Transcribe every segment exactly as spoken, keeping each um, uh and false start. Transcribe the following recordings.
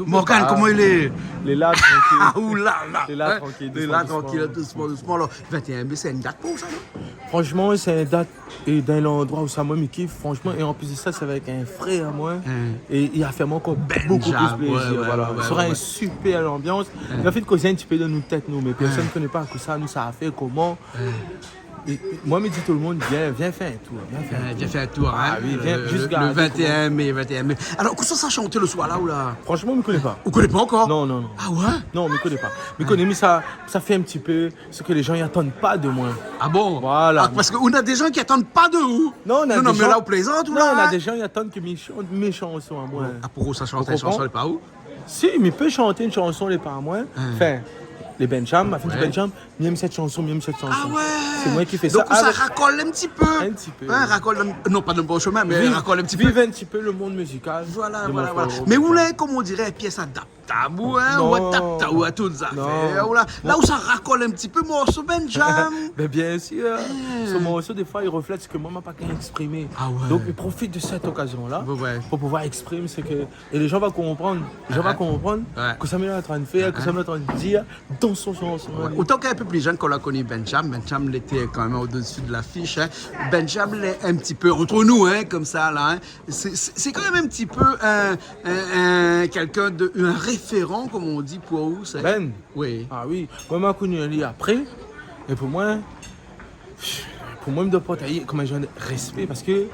Morgan, koman i lé ? Lé la, trankil. Ah, oulala. Lé la, trankil, dousman, dousman. Lé la, trankil, dousman, dousman. Alor, vingt et un mai, sé in dat pou sa, non ? Franshman, sé in dat é dan landroi ousa moin mi kif, franshman. É an plis de sa, sé avèk in frèr amoin. É li la fé amoin ankor bonpé plis plézir, oué, oué. Sra in super lanbians. Nou la fine koz in ti pé dan nout tèt, nou, mé pèrsone i koné pa kosa nou sa fé, koman. É, é moin mi di tout le moun, vien, vien fé in tour, vien fé in tour. Ah oui, vien, le, zis le, gard le vingt et un mai, vingt et un mai. Alor, kosa sa shant le soir la, ou la ? Franshman, mi koné pa. Ou koné pa ankor ? Non, non, non. Ah oué ? Non, mi koné pa. Mi koné, mé sa, sa fé in ti pé sak lé zan i atann pa de moin. Ah bon ? Voilà. Ah, parske ou na dé zan ki atann pa de ou. Non, non, mé la ou plézant, ou la ? Non, na dé zan i atann ke mi shant, mé shanson amoin. Ah, pou ou sa shant in shanson lé pa ou ? Si, mi pé shant in shanson lé pa moin. Anfin, lé Benjam, ma fine di Benjam, mi èm sèt shanson, mi èm sèt shanson. Ah oué. Sé moin ki fé sa. Donk ou sa rakol in ti pé. In ti pé. Rakol, non pa dan le bon shomin, mé rakol in ti pé. Viv in ti pé le mond mizikal. Voilà, voilà. Mé ou la, koman i di, piès adaptab, ou, ou adaptab, ou a tout zafèr, ou la. La ou sa rakol in ti pé morso Benjam. Bin, biensir. Son morso, défoi, i roflèt sak moin ma pa gingn éksprimé. Ah oué. Donk mi profit de sèt okazion-la pou pouvoir éksprim sak É lé zan va konprann. Lé zan va konprann kosa mi lé antrin fé, kosa mi lé antrin dir dan son shanson. Oué. Otan k'in pé pli zèn, kan ou la koni Benjam, Benjam lété kanmèm o-desi de lafish, in. Benjam lé in ti pé ant nou, in, konmsa la, in. Sé, sé, sé kanmèm in ti pé in, in, in, kèlkin de, in référan, konm i di, pou ou, sé... Ben ? Oui. Ah oui. Moin, ma koni ali apré. É pou moin, pou moin, mi doi port ali konm in zanr de rèspé parske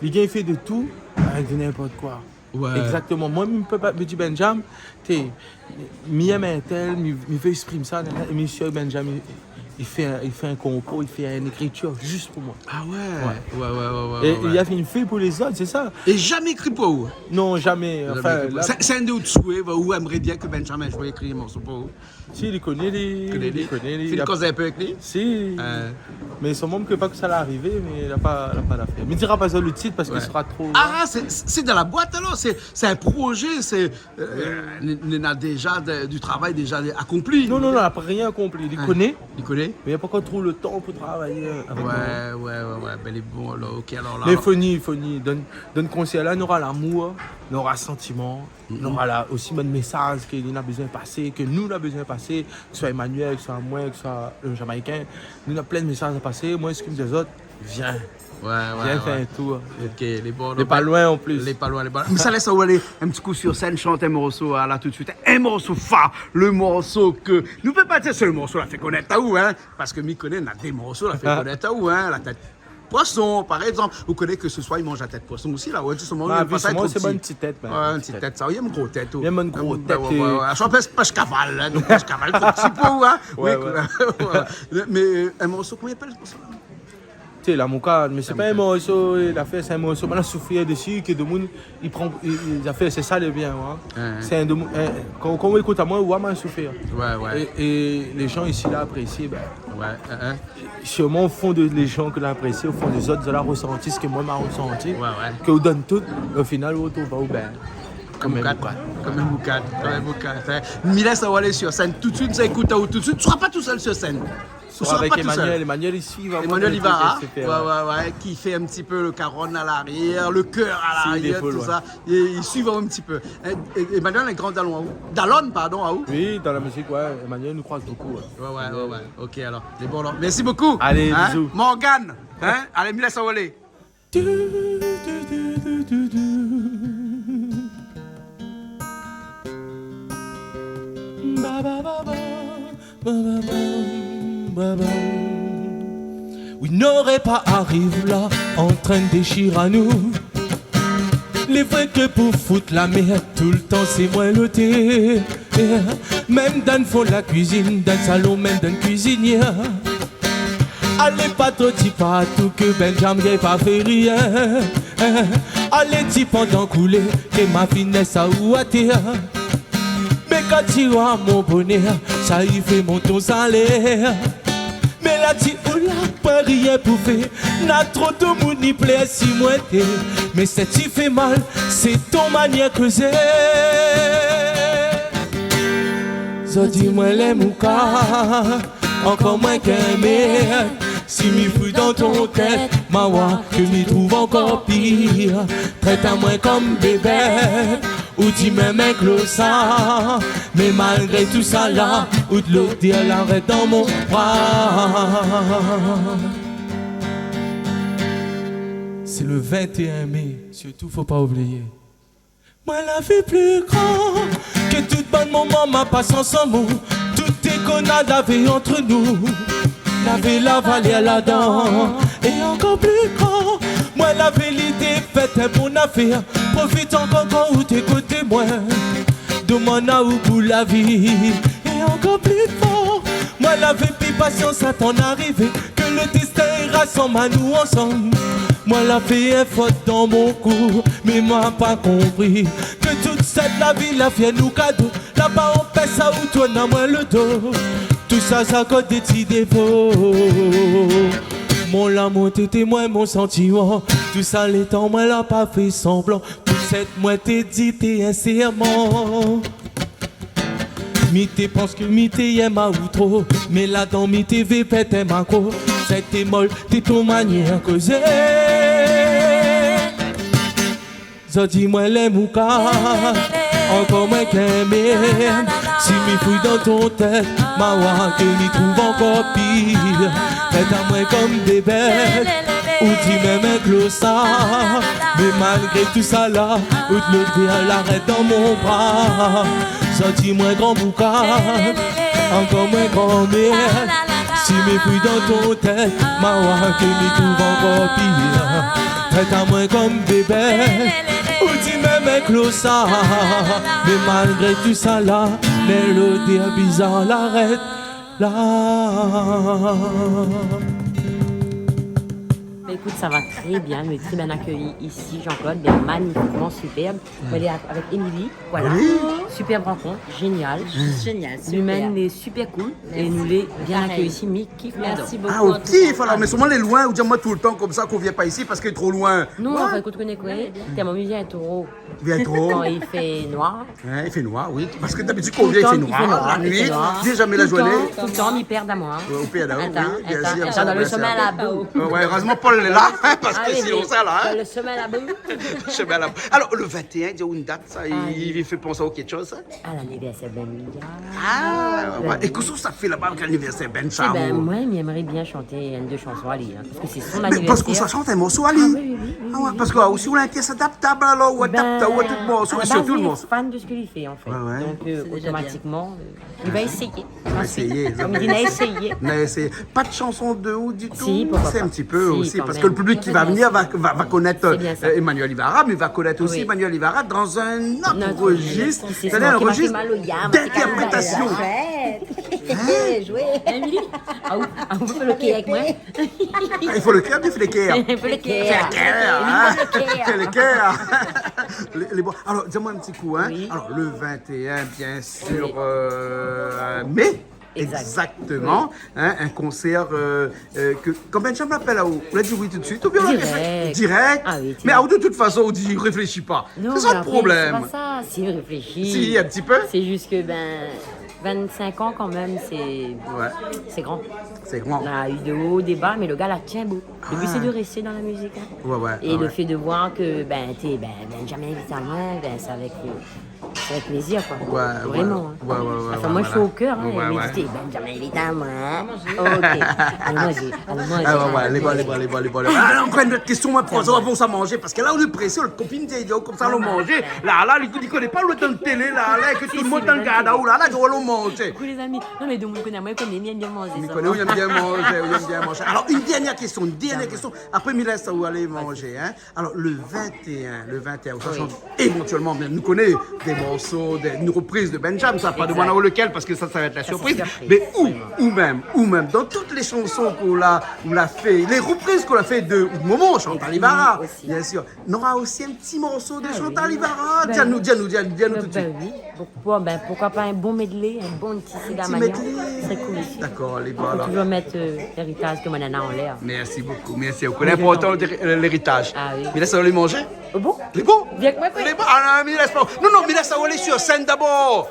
li gingn fé de tou avèk de ninport koi. Oué. Égzaktoman. Moin, mi pé pa, mi di Benjam, té, mi èm intèl, mi, mi vé éksprim sa, nana, é mésyé Benjam, li, li fé in, li fé in konpo, li fé in ékritir zis pou moin. Ah oué. Oué. É li la fine fé pou lézot, sé sa. É zamé ékri pou ou ? Non, zamé. Zamé ékri pou ou. Anfin, la, sé, sé inn de out soué, ou èmré bien ke Benjam in zour ékri in morso pou ou ? Si, li koné, li, li koné, li. Fine koz in pé avèk li ? Si. Mé son manm ke pa ke sa la arivé, mé la pa, la pa la fé. Mi dira pa sa le tit parske sra tro... Ah, sé, sé dan la boit alor, sé, sé in projé, sé, euh, néna déza de, du travay déza akonpli. Non, non, non, la pa rien akonpli. Li koné. Li koné. Mé li la pankor trouv le tan pou travay avèk nou. Oué, oué, oué. Bin, lé bon alor, OK, alor la. Mé fo ni, fo ni. Dan, dan konsèr-la, nora lamour, nora santiman. Nora la osi bann mésaz ke li na bezoin pasé, ke nou na bezoin pasé, ke soi Emmanuel, ke soi moin, ke soi le Jamaïkin, nou na plin mésaz a pasé. Moin, sak mi di azot, vien. Oué, oué. Vien fé in tour. OK, lé bon, lé pa loin an plis. Lé pa loin, lé pa loin. Mé sa lès aou alé in ti kou sur sèn, shant in morso, la, tout de suit. In morso far, le morso ke, nou pé pa dir sé le morso la fé konèt aou, in, parske mi koné, na dé morso la fé konèt aou, in, La tèt poison, par égzanp. Ou koné ke se soir i manz la tèt poison osi, la. Oué, zistoman, sé bann ti tèt, in ti tèt, sa. Oué, in ti tèt, sa. Ou èm gro tèt, ou. Mi èm bann gro tèt, oué. Sa, pèsh, pèsh kaval, in, donk pèsh kaval, in ti pé, in. Oué, oué. Mé, euh, in morso, koman i apèl se morso-la ? Té, La Moucade, mé sé pa in morso, la fé, sé in morso, moin la soufèr desi, ke demoun i pran, i, i, la fé, sé sa le bien, in. Sé in demoun, in, kan, kan ou ékout amoin, ou oi amoin soufèr. Oué, oué. É, é lé zan isi la apresié, bin, Oué, in, in. Sirman o fon de lé zan ke la apresié, o fon de zot, zot la resanti sak moin ma resanti, ke ou donn tout, o final, ou trouv aou, bin, konm in moukat. Konm in moukat, konm in moukat, in. Mi lès aou alé sur sèn tout de suit, nou sa ékout aou tout de suit. Ou sra pa tousèl sur sèn. Ou sra pa tousèl. Ou sra avèk Emmanuel. Emmanuel, li suiv amoin. Emmanuel, li va, in ? Oué, oué, oué, ki fé in ti pé le karon a larièr, le kèr a larièr, tout sa. É li suiv in ti pé. É, é, Emmanuel, in gran dalon aou. Dalon, pardon, aou. Oui, dan la mizik, oué. Emmanuel, nou kroiz bonpé, oué. Oué, oué, oué, oué. OK, alor. Lé bon, alor. Mèrsi bonpé. Alé, bizou. Morgan, in ? Alé, mi lès aou alé. Ba, ba, ba, ba. Ba, ba, bam, ba, bam. Oui, noré pa ariv la, antrinn déshir anou. Lé vré ke pou fout la mèrd, toultan sé moin loté. Mèm dan fon la kuizine, dan salon, mèm dan kuizinièr. Alé pa tro di partou ke Benjam gingn pa fé rien. Alé di pandan koulé ke ma finès aou atèr. Mé kan ti oi mon bonèr, sa i fé mont ton salèr. Mé la ti ou la, pa rien pou fé, na tro demoun i plèr si moin té. Mé sak i fé mal, sé ton manièr kozé. Zot di moin lé mouka, ankor moin k'in mèrd. Si mi fouy dan ton tèt, ma oi ke mi trouv ankor pir. Trèt amoin konm bébèt. Ou di mèm in klosa, mé malgré tousala, out lodèr la rès dan mon bra. C'est le vingt et un mai, surtout, faut pas oublier. Moin la vi pli gran ke tout bann moman ma pas ansanm ou. Tout dékonad lavé ant nou, lavé la valèr ladan. É ankor pli gran, moin lavé lidé fé in bon afèr. Profit ankor kan ou té koté moin. Domann aou pou la vi. É ankor pli for, moin lavé pi pasians atann arivé ke le destin i rasanm anou ansanm. Moin la fé in fot dan mon kou, mé moin pa konpri ke tout sèt la vi la fé anou kado, la pa anpès aou tourn amoin le do. Tousa sa koz dé ti défo. Mon lamour té témoin, mon santiman, tousa létan moin la pa fé sanblan. Tout sèt moin té di té in sèrman. Mi té pans ke mi té yèm aou tro, mé ladan mi té vé fé in makro. Sèt té mol, té ton manièr kozé. Zot di moin lé mouka, ankor moin k'in mèr. Si mi fouy dan ton tèt, ma oir ke mi trouv ankor pir. Trèt amoin kom bébèt, ou di mèm in klosa. Mé malgré tousala, out lodèr la rès dan mon bra. Santi moin gran bouka, ankor moin gran mèr. Si mi fouy dan ton tèt, ma oir ke mi trouv ankor pir. Trèt amoin kom bébèt, ou di mèm in klosa. Mé malgré tousala, mé lodèr bizar la rès la. Bah, écoute, ça va très bien, on est très bien accueillis ici, Jean-Claude, mais magnifiquement superbe. Ouais. On est avec Émilie, voilà. Oui. Superbe rencontre, génial. Génial, super. L'humaine est super cool, et nous lé bien accueillis ici, mi kif. Merci beaucoup, en tout cas. Ah, ou kif, alor, mé solman lé loin, ou di amoin toultan konmsa k'ou vien pa isi parske lé tro loin. Non, ouais. Enfin, écoute, tu connais quoi, tellement il vient trop. Vien tro. Kan i fé noir. Hein, i fé noir, oui. Parske dabitid, kan ou vien, i fé noir la nuit. Toultan i fé noir, i fé noir. Vien zamé la zourné. Toultan, toultan, mi pèrd amoin. Ouais, ou pèrd amoin, oui, bien sûr. Atann, atann, dan le shomin laba. Ouais, ouais, erèzman Paul lé la, hein, parske sinon sa la, hein. Dan le shomin laba. Shomin laba. Alor, le vingt et un, di aou in dat, sa, i, i fé pans aou kékshoz, sa ? Ah, l'anivèrsèr Benjam. Ah, ouais. É kosa ou sa fé laba avèk l'anivèrsèr Benjam ? Eh ben, moin, mi èmré bien shant in dé shanson ali, hein, parske sé son anivèrsèr. Mé parske ou sa shant in morso ali. Ah oui, oui, oui, oui. Ah ouais, parske, ah, osi ou lé in pièce adaptable, alor, ou adapt aou tout morso, é sirtou le morso. Ben, à la base, il est fan de ce que je fais, en fait. Ouais, ouais. Donc, euh, automatiquement, euh, il va essayer. Ou va éséyé, sa va éséyé. Ensuite, on dit, on a essayé. On a essayé. Pa de shanson de ou ditou. Si, pourquoi pas. Sé in ti pé osi, parske le piblik ki va vini va, va, va konèt, euh, Emmanuelle Ivara, mé va konèt osi Emmanuelle Ivara dan in ot rejis, sétadir in rejis d'interprétation. Bien sûr. Hein ? Bien joué. Émilie, ah, ou, ah, ou pé fé le kèr avèk moin ? Ah, i fo le kèr, i fo le kèr. I fo le kèr. Fé le kèr, hein. Émilie, le kèr. Fé le kèr. Lé, lé bon. Alor, di amoin in ti kou, hein. Oui. Alor, le vingt et un, bien sûr, euh, mai. Exact. Exactement. Oui. Hein, in konsèr, euh, euh, ke, kan Benjam i apèl aou, ou la di oui tout de suite, oubien ou la réfléshi ? Direct. Direct. Ah oui, direct. Mé aou, de tout fason, ou di, ou réfléshi pa. Non, mé apré, sé pa sa, si, mi réfléshi. C'est ça le problème. Si, un petit peu. C'est juste que, ben, vingt-cinq ans quand même, c'est, c'est grand. Ouais. C'est grand. On a eu de hauts, des bas, mais le gars la tient bon. Le but, c'est de rester dans la musique, hein. Ah. Ouais, ouais, ouais. Et le fait de voir que, ben, t'es, ben, Benjam i invit amoin, ben, c'est avec, euh, c'est avec plaisir, quoi. Ouais, ouais. Vraiment, hein. Ouais, ouais, ouais. Enfin, moi, je suis au cœur, hein, ouais, ouais. Mé mi di, Benjam i invit amoin, hein. Ok. Alé manzé, alé manzé. Ah ouais, ouais, alé, alé, alé, alé. Ah, ankor in ot késtion, moin, pou sa, avan sa manzé, parske la, nou lé présé, nout kopine i di, konmsa, alon manzé. La, la, li, li koné pa, li lé dan télé, la, la, ke tout le moun i gard, la, la, alon manzé. Coucou les amis. Non, mé donk, ou koné, moin, mi koné, mi èm bien manzé, sa va. Mi koné, ou èm bien manzé, ou èm bien manzé. Alor, in dèrnièr késtion, in dèrnièr késtion. Apré, mi lès aou alé manzé, hein. Alor, le vingt et un, le vingt et un, ou sa shant évantuèlman, mé nou koné dé morso, dé, in repriz de Benjam, sa, pa demann aou lekèl, parske sa, sa va èt la surpriz. Sa, sé surpriz. Mé ou, ou mèm, ou mèm, dan tout lé shanson k'ou la, ou la fé, lé repriz k'ou la fé de momon, Chantal Ivara, bien sûr. Nora osi in ti morso de Chantal Ivara. Ah oui. Di anou, di anou, di anou, di anou tout de suite. Ben oui. Bon, ben, pourquoi pas un bon medley, un bon ti Sega Mania. Un petit medley. Très cool aussi. D'accord, lé bon, alor. Faut toujours mettre, euh, l'héritage de mon nana en l'air. Merci beaucoup, merci beaucoup. Lé inportan, euh, l'héritage. Ah oui. Mi lès aou alé manzé. Oh bon ? Lé bon ? Bien que moi, oui. Lé bon. Ah non, mi lès pa. Non, non, mi lès aou alé sur scène d'abord.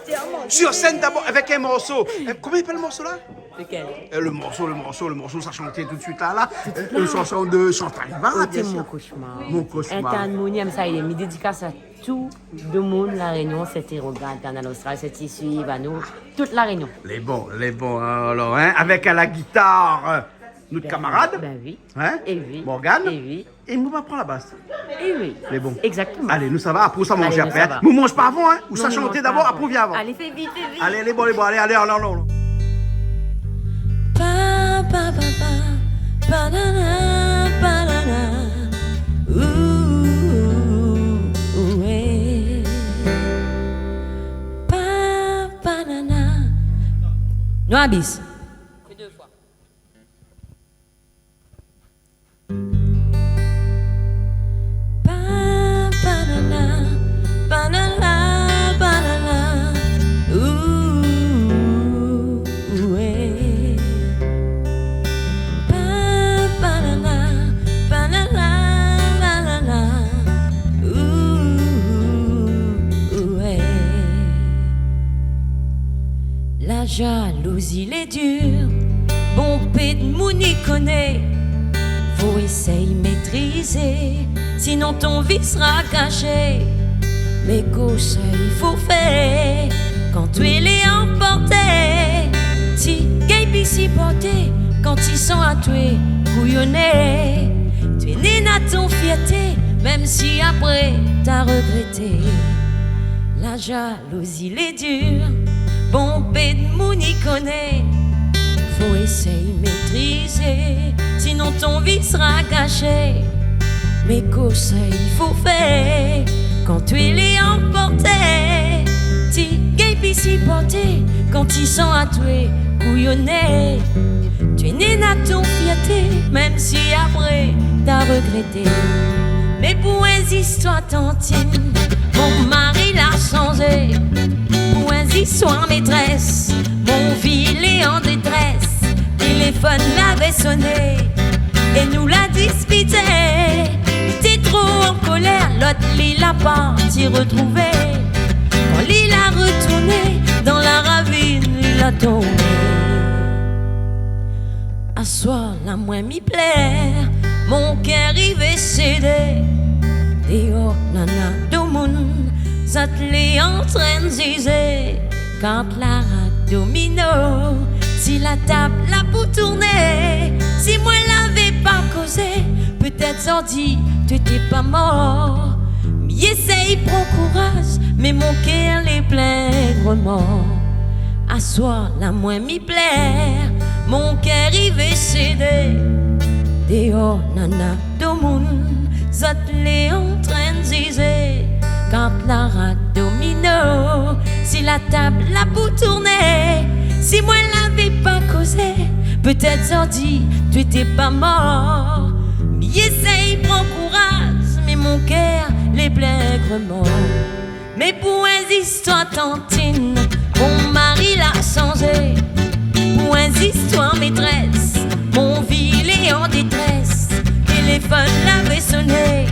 Sur scène d'abord, avec un morceau. Euh, comment il appelle le morceau là ? Lequel ? Euh, le morceau, le morceau, le morceau, sa shanté tout de suite là, là. Euh, une chanson de Chantal Ivara, bien sûr. Oh, t'es mon cauchemar. Mon cauchemar. Internet Monium, ça y est, mi dédicace à Tout domoun La Rényon sèt i rogard Kanal Austral, sèt i suiv anou, tout La Rényon. Lé bon, lé bon, alor, in, avèk a la gitar, euh, nout kamarad, bin oui. Morgane. É oui. É nou va pran la bas. É oui. Lé bon. Exactement. Alé, nou sava, apré sa manzé apré, in. Nou manz pa avan, in. Ou sa shanté dabor, apré ou vien avan. Alé, fé vit, fé vit. Alé, lé bon, lé bon, alé, alé, alé, alé. Pa, pa, pa, pa, pa, na, na, pa, na, na. Ouh, ouh, oué. Pa, pa, na, na. Nou abis. Fé dé foi. Pa, pa, na, na, pa, na, na, pa, na, na. Ouh, oué. Pa, pa, na, na, pa, na, na, pa, na, na. Ouh, oué. La jalouzi lé dir, bonpé d'moun i koné. Fo éséy métrizé, sinon ton vi sra gashé. Mé kosa i fo fé kan ou lé anporté? Ti gingn pi siporté kan ti san atoué kouyoné. Ou néna ton fièrté, mèm si apré ta rogrété. La ja- louzi lé dir, bonpé d'moun i koné. Fo éséy métrizé, sinon ton vi sra gashé. Mé kosa i fo fé kan ou lé anporté? Ti gingn pi siporté kan ti san atoué kouyoné. Ou néna ton fièrté, mèm si apré ta rogrété. Mé pou in zistoir tantine, mon mari la sanzé. Pou in zistoir métrès, mon vi lé an détrès. Téléfone lavé soné é nou la dispité. Li té tro an kolèr, lot li la parti rotrouvé. Kan li la rotourné dan la ravine, li la tonbé. Aswar la moin mi plèr, mon kèr i vé sédé. Déor nana domoun, zot lé antrinn zizé. Kart la rak domino, si la tab la pou tourné. Si moin lavé pa kozé, pétèt zordi ou té pa mor. Mi éséy pran kouraz, mé mon kèr lé plin remor. Aswar la moin mi plèr, mon kèr i vé sédé. Déor nana domoun, zot lé antrinn zizé. Kart la rak domino, si la tab la pou tourné. Si moin lavé pa kozé, pétèt zordi ou té pa mor. Mi éséy pran kouraz, mé mon kèr lé plin remor. Mé pou in zistoir tantine, mon mari la sanzé. Pou in zistoir métrès, mon vi lé an détrès. Téléfone lavé soné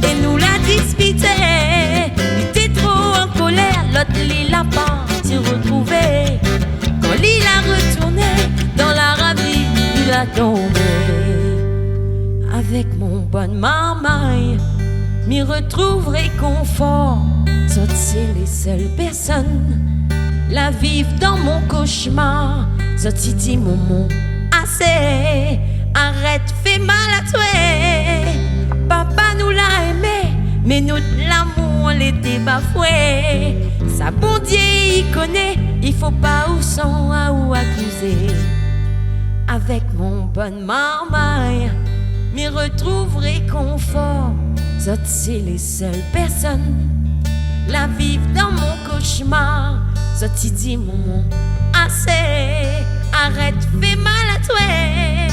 é nou la dispité. Li té tro an kolèr, lot li la parti rotrouvé. Kan li la rotourné dan la ravine, li la tonbé. Avèk mon bann marmay, mi rotrouv rékonfor. Zot sé lé sèl pèrsone la viv dan mon koshmar. Zot i di momon, asé, arèt fé mal atoué. Papa nou la émé, mé nout lamour lété bafoué. Sa Bondié i koné, i fo pa ou san aou akizé. Avèk mon bann marmay, mi rotrouv rékonfor. Zot sé lé sèl pèrsone la viv dan mon koshmar. Zot i di momon, asé, arèt fé mal atoué.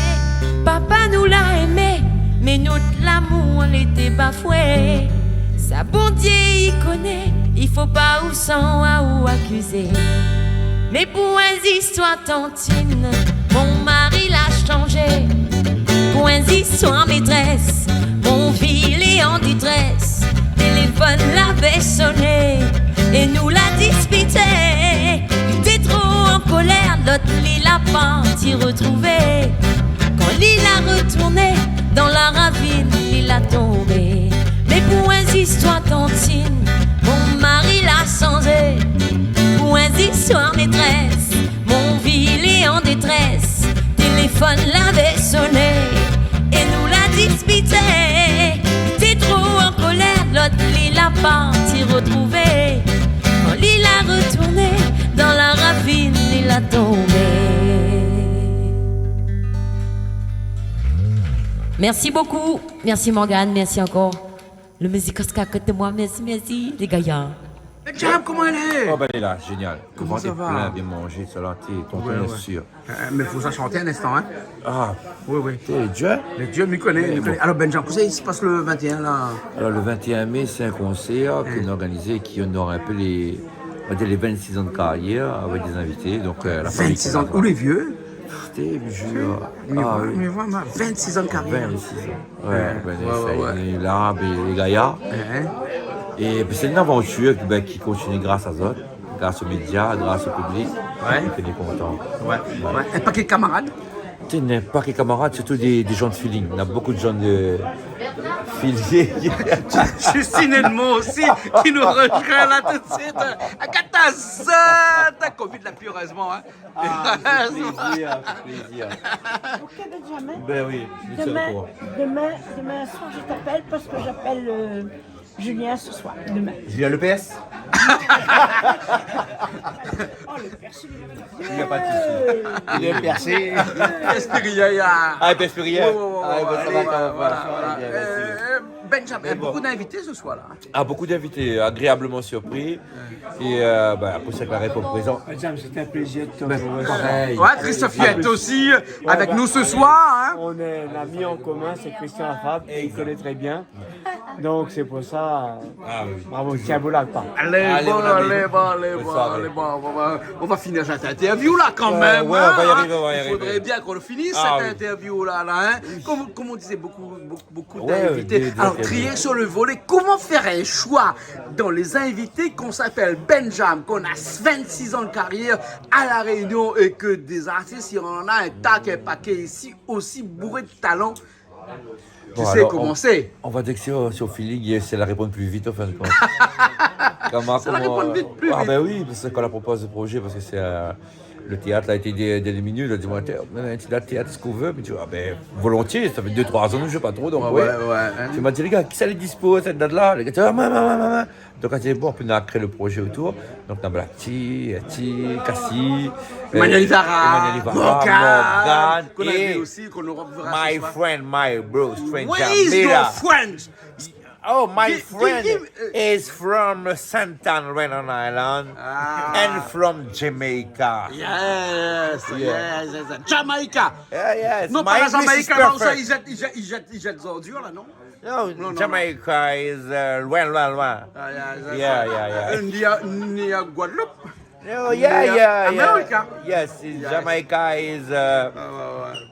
Papa nou la émé, mé nout lamour lété bafoué. Sa Bondié i koné, i fo pa ou san aou akizé. Mé pou in zistoir tantine, mon mari la sanzé. Pou in zistoir métrès, mon vi lé an détrès. Téléfone lavé soné é nou la dispité. Li té tro an kolèr, lot li la parti rotrouvé. Kan li la rotourné dan la ravine, li la tonbé. Mé pou in zistoir tantine, Sanzé pou in zistoir métrès, mon vi lé an détrès. Téléfone lavé soné é nou la dispité. Té tro an kolèr, lot li la parti rotrouvé. Kan li la rotourné, dan la ravine li la tonbé. Mèrsi bokou. Mèrsi Morgane, mèrsi ankor. Le mizik Oscar koté moin, mèrsi, mèrsi, lé gayar. Benjam, koman i lé ? Oh, ben, lé la, génial. Koman sa va ? Le vant lé plin, bien manzé, sa la, té, tonton, ouais, bien sir. Euh, mé fo sa shanté in instan, hein ? Ah. Oui, oui. Té, Dieu. Mé Dieu, mi koné, mi koné. Bon. Alor, Benjam, kosa i spas le vingt et un, la ? Alors, le vingt et un mai, c'est un concert que nous organisons, qui honore un peu les, on va dire les vingt-six ans de carrière avec des invités. Donc, euh, la famille Cravate. Vingt-six ans, ou lé vié ? Té, mi jur. Ah, oui. Mé voilà, vingt-six ans de carrière. Vingt-six ans. Ouais, ouais, ouais, ouais. Lé la, ben, lé gayar. Hein. Et puis, c'est une aventure, ben, qui continue grâce à zot, grâce aux médias, grâce au public. Ouais. Et puis, on est content. Ouais, ouais. Un paquet de camarades. Té, in paké kamarad, surtout des, des gens de feeling. On a beaucoup de gens de feeling. Justine Edmond aussi, qui nous rejoint là tout de suite. Agathe Azad, la covid la pi, heureusement, hein. Ah, c'est plaisir, c'est plaisir. Ok, Benjamin. Ben oui, je suis au courant. Demain, demain, demain soir, je t'appelle parce que j'appelle, euh, Julien ce soir, demain. Julien Lepers ? Oh, Lepers, il est... Il y a pas de souci. Il est percé. Perspiria. Ah, Perspiria. Ouais, ouais, ouais, ouais, ça va, ça va, ça va, voilà. Bien, merci. Euh, Benjamin, beaucoup d'invités ce soir-là. Ah, beaucoup d'invités, agréablement surpris. Et, euh, bah, après, c'est que la réponse présent. Madame, c'est un plaisir de te retrouver. Pareil. Ouais, Christophe Huet aussi, euh, avec nous ce soir, hein. On a un ami en commun, c'est Christian Lafave, et il connaît très bien. Donc, c'est pour ça, euh, bravo, tiens, vous là, pas. Allez, allez, bon, allez, bon, allez, bon, on va, on va finir cette interview-là quand même, hein. Euh, ouais, on va y arriver, on va y arriver. Il faudrait bien qu'on le finisse, cette interview-là, là, hein. Comme, comme on disait, beaucoup, beaucoup, beaucoup d'invités. Ouais, ouais, des, des invités. Alors, trier sur le volet, comment faire un choix dans les invités quand on s'appelle Benjam, qu'on a vingt-six ans de carrière à La Réunion et que des artistes, il y en a un tas, un paquet ici, aussi bourré de talent. Tu sais comment c'est. Bon, alors, on, on va dire que c'est au, c'est au feeling, et c'est la réponse plus vite, en fin de compte. Comment, c'est la réponse plus vite. Ah, ben oui, parce que quand on la propose le projet, parce que c'est, euh, le théâtre a été dé-, déliminé, il a dit, « Moi, té, mé, té, la théâtre, ce qu'on veut. » Mais tu vois, ah, ben, volontiers, ça fait deux, trois ans que je joue pas trop, donc, ouais, ouais, ouais. Tu m'as dit, « Les gars, qui ça les dispo, cette date-là ? » Les gars, « Ah, maman, maman, maman. » Donc, on a dit, bon, puis on a créé le projet autour. Donc, on a Black T, T, Cassie, Emmanuel Ivara, Emmanuel Ivara, Morgan, Morgan, qu'on a vu aussi, qu'on aura, verra ce soir. Et my friend, my bro, stranger, Mira. Where is your friend? Oh, my friend is from Sainte Anne, Long Island, and from Jamaica. Yes, yes, yes, yes. Jamaica. Yeah, yes. Non, pas la Jamaïque, non, ça, ils jettent, ils jettent, ils jettent, ils jettent des ordures, là, non? No, Jamaica is, uh, loin, loin, loin. Ah, yeah, yeah, yeah. Ni a, ni a Guadeloupe. Oh, yeah, yeah, yeah. America. Yes, Jamaica is, uh,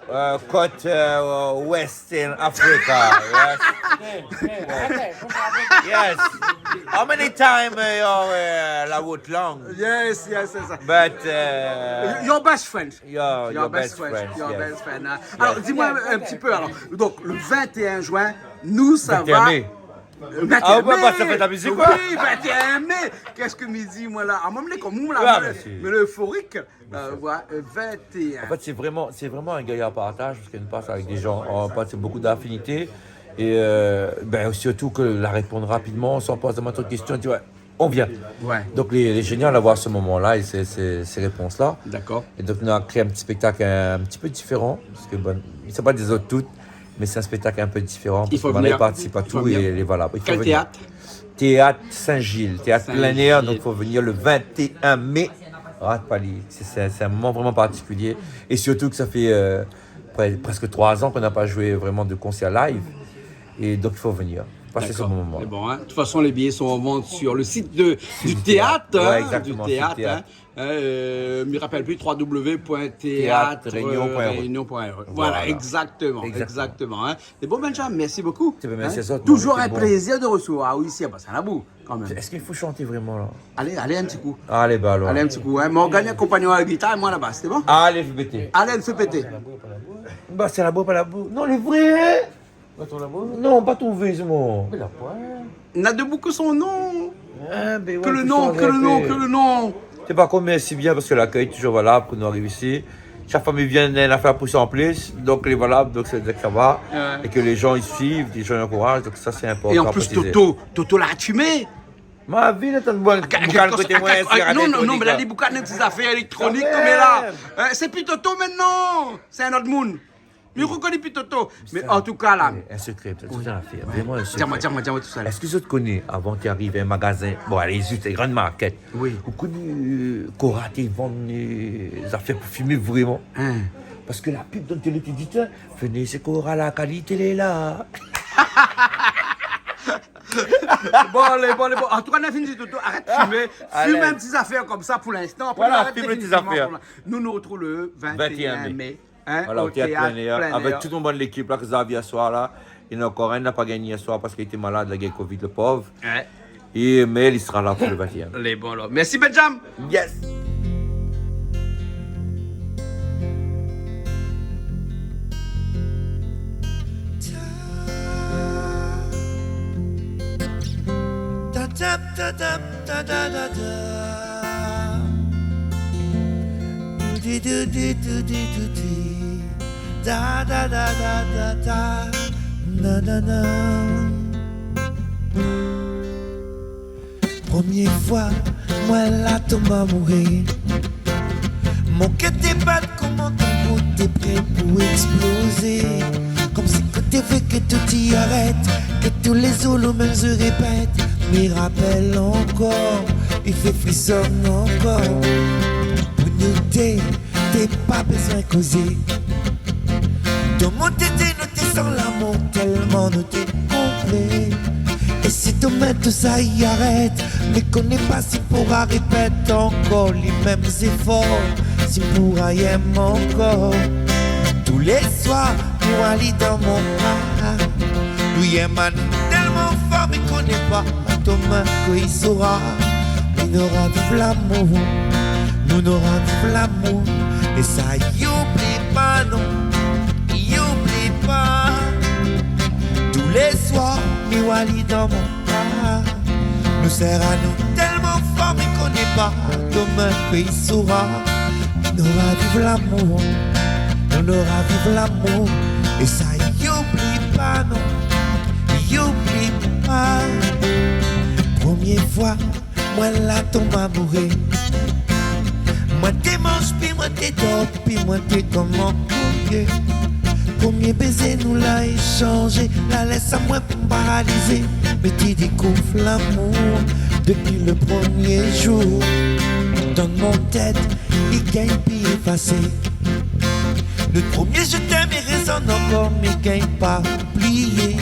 uh, côte, uh, ouest in Africa, yes. Yes. How many time, uh, your, uh, la route long? Yes, yes, yes. But, uh, your best friend. Your, your best friend, your best friend, hein. Alors, dis-moi un petit peu, alors. Donc, le vingt et un juin, nou sava... Vingt et un mai. Euh, vingt et un mai. Ah, ouais, bah, ça fait de la musique, quoi. Oui, vingt et un mai. Qu'est-ce que mi di, moi, là? Ah, moi, mi lé konm ou, là, mi lé, mi lé euphorique. Euh, voilà, euh, vingt et un. En fait, c'est vraiment, c'est vraiment un gayar partage, parce qu'on passe avec des gens, on passe beaucoup d'affinités. Et, euh, ben, surtout que la répondre rapidement, sans poser de questions, tu vois. On vient. Ouais. Donc, lé, lé génial d'avoir ce moment-là et ces, ces, ces réponses-là. D'accord. Et donc, on a créé un petit spectacle un, un petit peu différent, parce que, bon, c'est pas des autres toutes, mais c'est un spectacle un peu différent, parce que on a participé à tout et, et voilà. Il faut venir. Quel théâtre? Théâtre Saint-Gilles, théâtre plein air, donc faut venir le vingt et un mai. Rate pa li. C'est, c'est, c'est un moment vraiment particulier. Et surtout que ça fait, euh, pre-, presque trois ans qu'on n'a pas joué vraiment de concert live. Et donc, il faut venir. Passer ce moment. D'accord. C'est bon, hein. De toute façon, les billets sont en vente sur le site de, du théâtre, hein, du théâtre, hein. Ouais, exactement, sur le théâtre. Euh, mi rapèl pi, trois W point théâtre réunion point org. Voilà, exactement, exactement, hein. Et bon, Benjamin, merci beaucoup. Hein. Toujours un plaisir de recevoir. Ah oui, ici, ah bah, c'est un abou, quand même. Est-ce qu'il faut chanter vraiment, là ? Allez, allez, un petit coup. Allez, bah alors. Allez, un petit coup, hein. Morgane, accompagne-moi à la guitare et moi à la basse, c'est bon ? Allez, fais péter. Allez, fais péter. Bah, c'est la boue, pas la boue. Non, les vrais, hein. Non, pa trouvé, sé mor. Mé la poin. Na de bout ke son non. Ke le non, ke le non, ke le non. Sé pa konm, mèrsi bien, parske lakèy lé toujour valab pou nou ariv isi. Shak foi mi vien, néna in afèr pou sa an plis. Donk, lé valab, donk sa vé dir ke sa va. É ke lé jan i suiv, lé jan i ankouraz. Donk sa, sé inportan a présiz. É an plis, Toto, Toto la arèt fimé. Ma vi, la, tann boukan koté moin, sigarèt éléktronik, la. Non, non, non, mé la, li boukan in ti zafèr éléktronik, mé la, sé pi Toto mintnan. Sé in ot moun. Mi rokoné pi Toto. Mé an tou ka, la, in sekré, sé tout in afèr. Vréman in sekré. Di amoin, di amoin, di amoin tousa la. Èske zot i koné, avan ki ariv in magazin, bon, alé, zis in gran market. Oui. Ou koné, Kora té vann zafèr pou fimé vréman. Parske la pib dann télé té di, tiens, venez chez Kora, la qualité lé la. Bon, alé, bon, alé, bon. An tou ka, nou la fini di Toto, arèt fimé. Fim in ti zafèr konmsa pou linstan. Apré, nou arèt définitivman. Voilà, fim in ti zafèr. Nou, nou artrouv le vingt et un mai. Voilà, o téat Plein Air, avèk tout mon bann lékip la, ke zot la vi yèr soir la. Néna ankor inn la pa gingn yèr soir parske li té malad, la gingn covid, le pov. É, mé li sra la pou le vingt et un. Lé bon, alor. Mèrsi, Benjam. Yes. Ta, ta, ta, ta. Ta, ta, ta, ta. Di, di, di, di. Ta, ta, ta, ta, ta, ta. Na, na, na. Promié foi, moin la tonm amouré. Mon kèr té bat koman tanbou té pré pou èksplozé. Konmsi ke té vé ke tout i arèt, ke tou lé zour lo mèm i répèt. Mi rapèl ankor, i fé frison ankor. Pou nou dé, té pa bezoin kozé. Dan mon tèt nou té san lamour, tèlman nou té konplé. É si domin tousa i arèt, mi koné pa si poura répèt ankor lé mèm zéfor, si poura yèm ankor. Tou lé soir, mi oi ali dan mon bra. Nou yèm anou tèlman for, mi koné pa domin kosa i sra. Mi nora viv lamour, nou nora viv lamour. É sa, i oubli pa, non, i oubli pa. Tou lé soir, mi oi ali dan mon bra. Nou sèr anou tèlman for, mi koné pa domin kosa i sra. Nou nora viv lamour, nou nora viv lamour. É sa, i oubli pa, non, i oubli pa. Promié foi, moin la tonm amouré. Moin té manz pi, moin té dor pi, moin té konm an kouyé. Promié bézé nou la échanzé, la lès amoin paralizé. Mi té dékouv lamour dépi le promié zour. Dan mon tèt, i gingn pi éfasé. Nout promié je t'aime i rézone ankor, mi gingn pa oublié.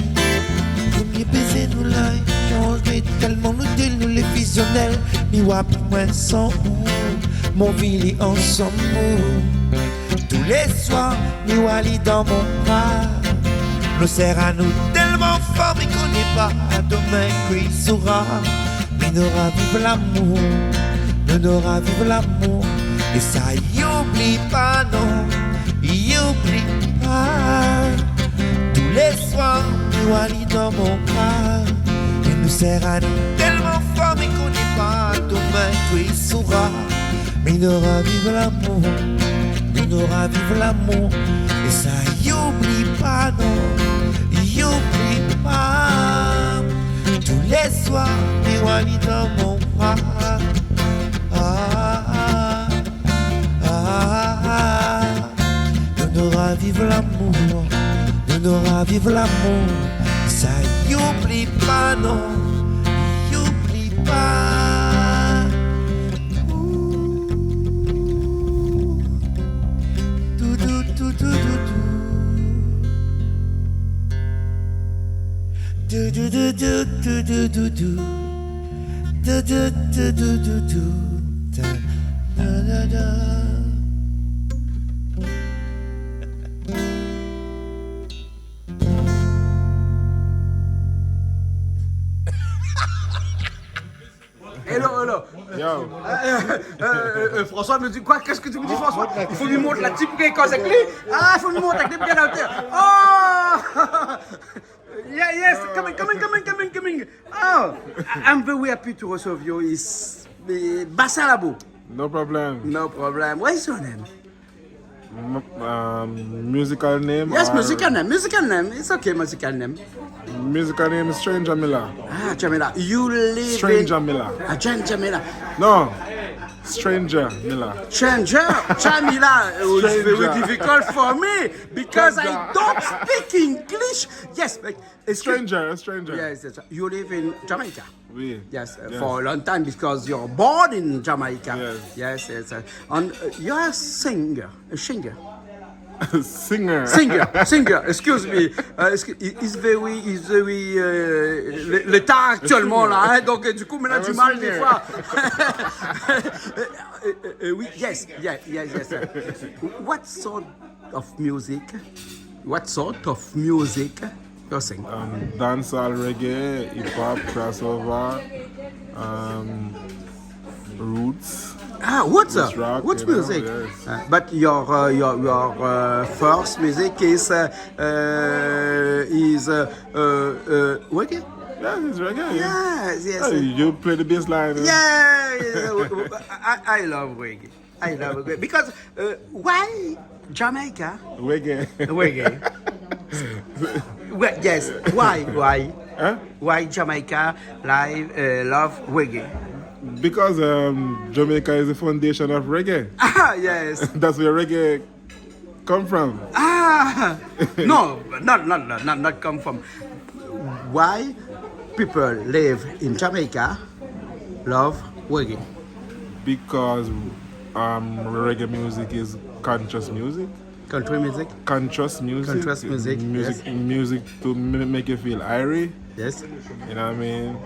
Promié bézé nou la échanzé, tèlman nou dé nou lé fizionèl. Mi oi pi moin san ou, mon vi lé ansanm ou. Tou lé soir, mi oi ali dan mon bra. Nou sèr anou tèlman for, mi koné pa domin kosa i sra. Mi nora viv lamour, nou nora viv lamour. É sa, i oubli pa, non, i oubli pa. Tou lé soir, mi oi ali dan mon bra. É nou sèr anou tèlman for, mi koné pa domin kosa i sra. Mi nora viv lamour, nou nora viv lamour. É sa, i oubli pa, non, i oubli pa. Tou lé soir, mi oi ali dan mon bra. Ah, ah, ah, ah. Nou nora viv lamour, nou nora viv lamour. Sa, i oubli pa, non, i oubli pa. Dou, dou, dou, dou, dou, dou. Dou, dou, dou, dou. Dou, dou, dou, dou, dou, dou. Da, da, da, da. Hello, hello. Yo. Euh, euh, euh, euh, François me dit quoi ? Qu'est-ce que tu me dis, François ? Il faut lui montrer la type qui est avec lui. Ah, il faut lui montrer avec les pieds à la hauteur. Oh ! Yeah, yes, coming, coming, coming, coming, coming. Oh, I- I'm very happy to receive you. It's, eh, Bassa Labou. No problem. No problem. What is your name? M- um, musical name? Yes, or musical name. Musical name. It's okay, musical name. Musical name is Stranger Miller. Ah, Jamila. You live Stranger in Miller. Ah, Jan- Jamila. No, Stranger Miller. Stranger Jamila. It's very difficult for me because I don't speak English. Yes, but Excuse- Stranger, a stranger. Yes, yes. You live in Jamaica? Oui. Yes, uh, yes, for a long time because you're born in Jamaica. Yes. Yes, yes. Uh, and, uh, you're a singer, a singer. Singer. Singer, singer, excuse me. Uh, excuse- il- it's very, it's very, euh, le, le temps actuellement là, hein, donc, euh, du coup, maintenant, I'm a singer. J'ai du mal des fois. Euh, euh, euh, oui, yes, yes, yes, yes, sir. What sort of music? What sort of music you sing? Um, dancehall, reggae, hip hop, crossover, um, roots. Ah, roots, roots rock, roots music. Yes. Uh, but your, uh, your, your, uh, first music is, uh, uh, is, uh, uh, uh, reggae? Yeah, it's reggae. Yes, yes. Hey, you play the bass line, yeah, yeah. I, I love reggae. I love reggae. Because, uh, why Jamaica? Reggae. Reggae. Well, yes. Why? Why? Huh? Why Jamaica live, uh, love reggae? Because, um, Jamaica is the foundation of reggae. Ah, yes. That's where reggae come from. Ah, no, not, not, not, not, not come from. Why people live in Jamaica love reggae? Because, um, reggae music is conscious music. Country music? Conscious music. Conscious music, music, yes. Music to m- make you feel irie. Yes. You know what I mean?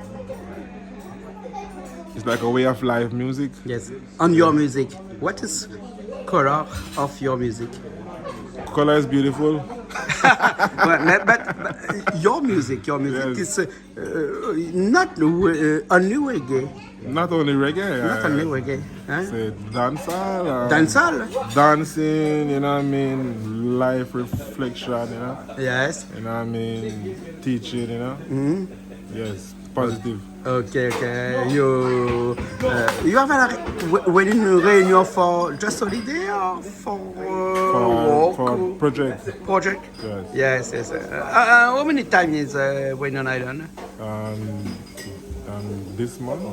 It's like a way of life music. Yes. On your music, what is color of your music? Color is beautiful. But, but, but your music, your music, yes, is, uh, uh, not, uh, only reggae. Not only reggae. Not, uh, only reggae, huh? Say dancehall, uh, dancehall, dancing, you know what I mean? Life reflection, you know? Yes. You know what I mean? Teaching, you know? Mm-hmm. Yes, positive. Okay, okay. You, uh, you have a re- w- when in Réunion for just holiday or for, uh, for, work? For project. Project? Yes. Yes, yes. Uh, uh, how many time is, uh, Réunion Island? Um, um, this month.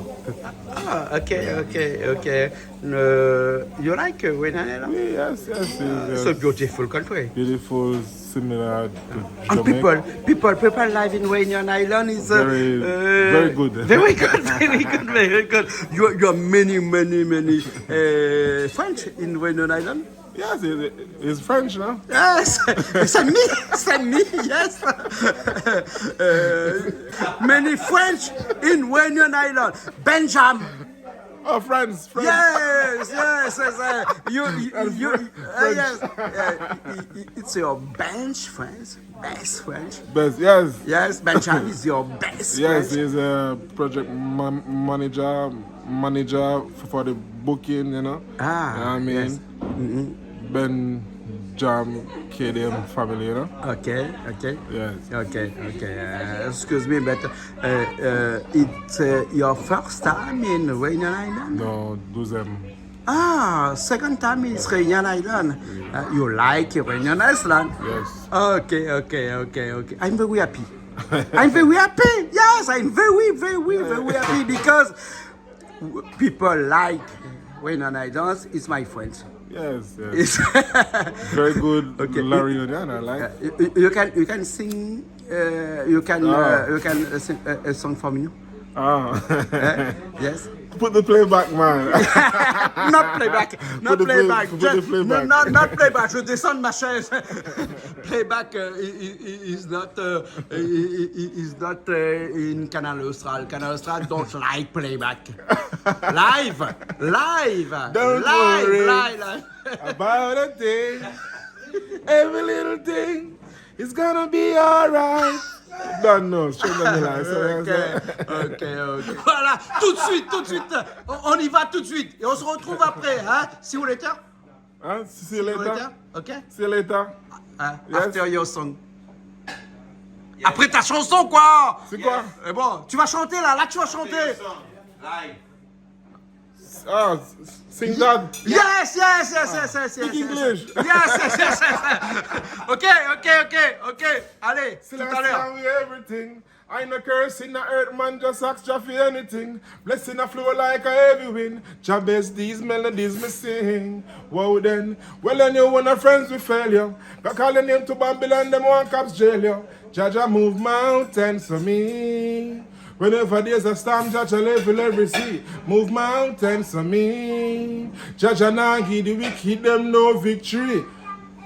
Ah, okay, okay, okay. Uh, you like, uh, Réunion Island? Yes, yes. It's, uh, so beautiful country. Beautiful, similar to Jamaica. And people, people, people live in Réunion Island is, uh, very, uh, very good. Very good, very good, very good. You, you have many, many, many, uh, friends in Réunion Island? Yes, it, it's French, no? Yes, it's a me, it's a me, yes. Uh, many French in Réunion Island. Benjamin. Oh, friends, friends. Yes, yes, yes, uh, you, you, you, uh, yes. Uh, i- i- it's your bench, friends. Best friends. Best, yes. Yes, Benjamin is your best friend. Yes, he's a project man- manager, manager f- for the booking, you know. Ah, you know what I mean? Yes. Mm-hmm. Ben Jam, K D M family, you know. Okay, okay. Yes. Okay, okay. Uh, excuse me, but, uh, uh, it's, uh, your first time in Réunion Island? No, deuxième. Ah, second time is Réunion Island. Uh, you like Réunion Island? Yes. Okay, okay, okay, okay. I'm very happy. I'm very happy. Yes, I'm very, very, very happy because w- people like Réunion Island is my friend. Yes, yes. It's very good. Okay. La Réunion, I like. Uh, you, you- you can, you can sing, uh, you can, uh, you can, uh, sing a, a song for me. Ah. Eh? Yes. Put the playback, man. Not playback. Not playback. Put the play- playback. Just- put the playback. No, not, not playback. Je descends de ma chaise. Playback, uh, i- i- i- is not, uh, i- i- i- is not, uh, in Canal Austral. Canal Austral don't like playback. Live, live, don't live, worry live, live. About a thing. Every little thing is gonna be alright. Non, non, je suis dans le live, ça, ça. Ok, ok, ok. Voilà, tout de suite, tout de suite. On, on y va tout de suite. Et on se retrouve après, hein, si vous voulez, tiens. Hein, si, si, si vous voulez, tiens. Ok. Si, si, tiens. Ah, yes. After your song. Après ta chanson, quoi. C'est quoi ? Eh bon, tu vas chanter là, là tu vas chanter. Ah, s-, sing that. Yes, yes, yes, yes, yes, yes. Speak English. Yes, yes, yes, yes. Ok, ok, ok, ok. Allez, tout à l'heure. Selassie, we everything. I no curse inna earth, man, just ask Jah fi anything. Blessing a flow like a heavy wind. Jah bless these melodies mi sing. Wow then, well, then you wanna friends with failure. Go call your name to Babylon, dem want cops jail you. Jah Jah move mountains for me. Whenever there's a storm, Jah Jah level every sea. Move mountains for me. Jah Jah nah give the wicked dem no victory.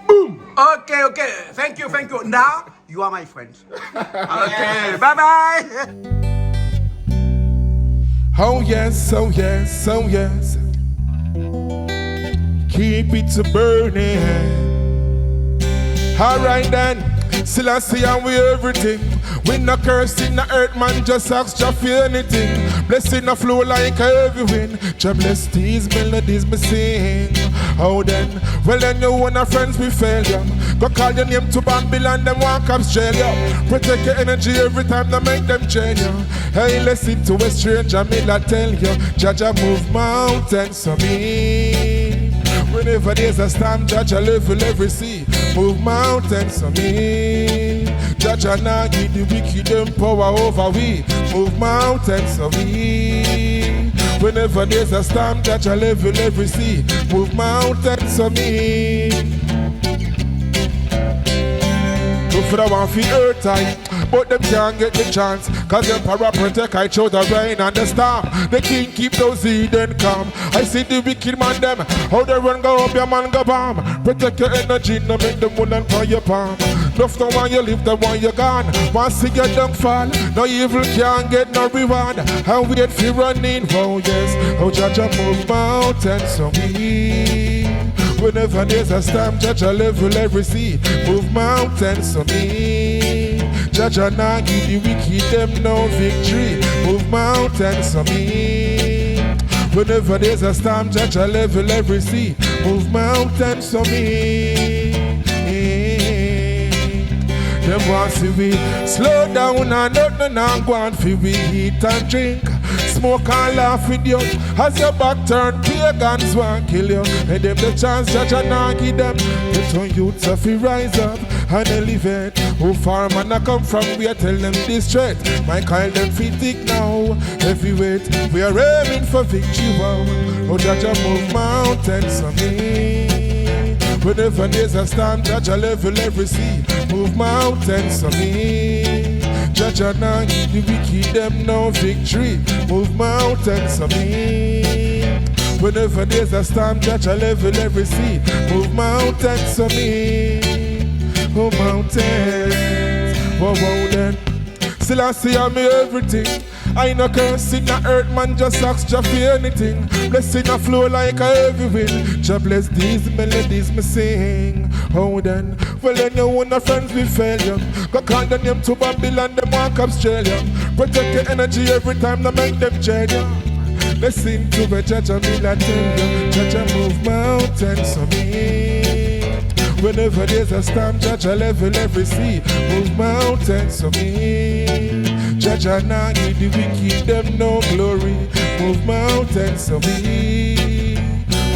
Boom! Okay, okay. Thank you, thank you. Now, you are my friend. Okay, bye-bye. Oh yes, oh yes, oh yes. Keep it burning. Alright then. Selassie, and we everything. We no curse inna earth, man, just ask Jah fi anything. Blessing a flow like a heavy wind. Jah bless these melodies mi sing. Oh then, well, then you wanna friends with failure. Go call your name to Babylon, dem want cops jail you. Protect your energy every time, nuh mek dem drain you. Hey, listen to a stranger, mi la tell you. Jah Jah move mountains for me. Whenever there's a storm, Jah Jah level every sea. Move mountains for me. Jah Jah nah give the wicked dem power over we. Move mountains for me. Whenever there's a storm, Jah Jah level every sea. Move mountains for me. Look for the one fi earth I, but dem can't get the chance. 'Cause Emperor protect I through the rain and the storm. The king keep those heathen calm. I see the wicked man dem, how dem run go up, your man go bomb. Protect your energy, nuh mek dem hold on pon your palm. Nuff don't want you live, dem want you gone. Want see your downfall, no evil can't get no reward. And wait fi running, oh yes, oh Jah Jah move mountains for me. Whenever there's a storm, Jah Jah level every sea. Move mountains for me. Jah Jah nah give the wicked dem no victory. Move mountains for me. Whenever there's a storm, Jah Jah level every sea. Move mountains for me. Dem want see we slow down and nothing nah gwaan fi we eat and drink. Smoke and laugh with you. As your back turn, pagans want kill you. And dem the chance Jah Jah nah give dem. Get on youths a fi rise up and elevate. Who far man a come from, we a tell dem this straight. My kind dem fi thick now, heavyweight. We are aiming for victory, wow. Oh, Jah Jah move mountains for me. Whenever there's a storm, Jah Jah level every sea. Move mountains for me. Jah Jah nah give the wicked dem no victory. Move mountains for me. Whenever there's a storm, Jah Jah level every sea. Move mountains for me. Oh, mountains. Wow, wow, then. Selassie, I'm everything. I no curse inna earth, man, just ask Jah fi anything. Blessing a flow like a heavy wind. Jah bless these melodies mi sing. Oh, then. Well, then you wanna friends with failure. Go call the name to Babylon, dem want cops jail you. Protect your energy every time, nuh mek dem drain you. Listen to what Jah Jah mi la tell you. Jah Jah move mountains for me. Whenever there's a storm, Jah Jah level every sea. Move mountains for me. Jah Jah nah give the wicked dem no glory. Move mountains for me.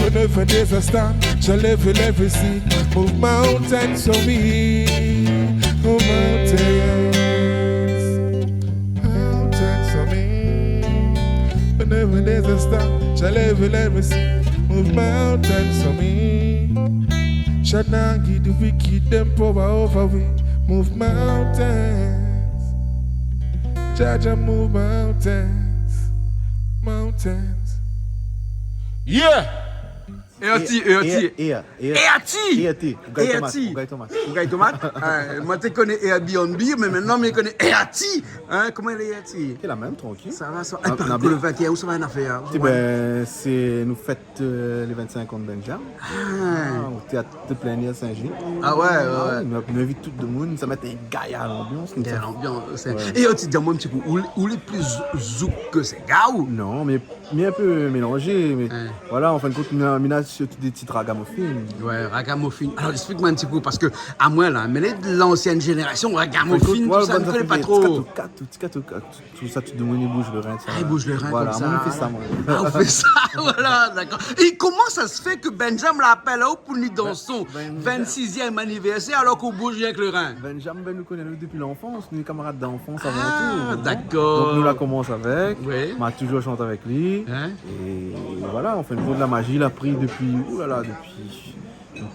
Whenever there's a storm, Jah level every sea. Move mountains for me. Move mountains. Mountains for me. Whenever there's a storm, Jah level every sea. Move mountains for me. Jah nah give the wicked dem power over we. Move mountains. Jah Jah move mountains. Mountains. Yeah! Airty, Airty. Airty. Airty. Airty. Ou gay tomat, ou gay tomat. Ou gay tomat? Ah, moin té koné Airbnb, mé mintnan mi koné Airty. Hein, koman i lé, Airty? Lé la mèm, trankil. Sa va, sa va. Ah, épi, pou le vingt et un, ou sa va, in afèr, hein? Ében, sé, nou fèt, euh, lé vingt-cinq an de Benjam. Ah, o téat de plen èr Sin-Jil. Ah ouais, ouais, ouais. Nou, nou invit tout demoun, sa mèt in gayar lanbians, konmsa. Gayar lanbians, sé... Ouais. É, euh, ti di amoin in ti kou, ou, ou lé pli zouk ke séga ou? Non, mé Mi lé in pé mélanzé, mé voilà, an fin de kont, mi na, mi na sirtou dé tit ragamuffin. Ouais, ragamuffin. Alor, ésplik amoin in ti kou, parske amoin la, mi lé de lansièn zénérasion, ragamuffin, tousa, mi koné pa tro. Kat, kat, kat, kat. Tousa, tout demoun i bouz lo rin, sa. Ah, i bouz lo rin konmsa. Voilà, moin, mi fé sa, moin. Ah, ou fé sa, voilà, dakor. É koman sa sé fé ke Benjam la apèl aou pou ni dans son vinn-sizièm anivèrsèr, alor ke ou bouz rienk lo rin ? Benjam, bin, nou koné ali dopi lanfans, nou lé kamarad d'anfans avan tou, hein. Ah, dakor. Donk, nou la komans avèk. Oui. Ma touzour shant avèk li. Hein ? É voilà, an fin de kont, la mazi la pri dopi, oulala, dopi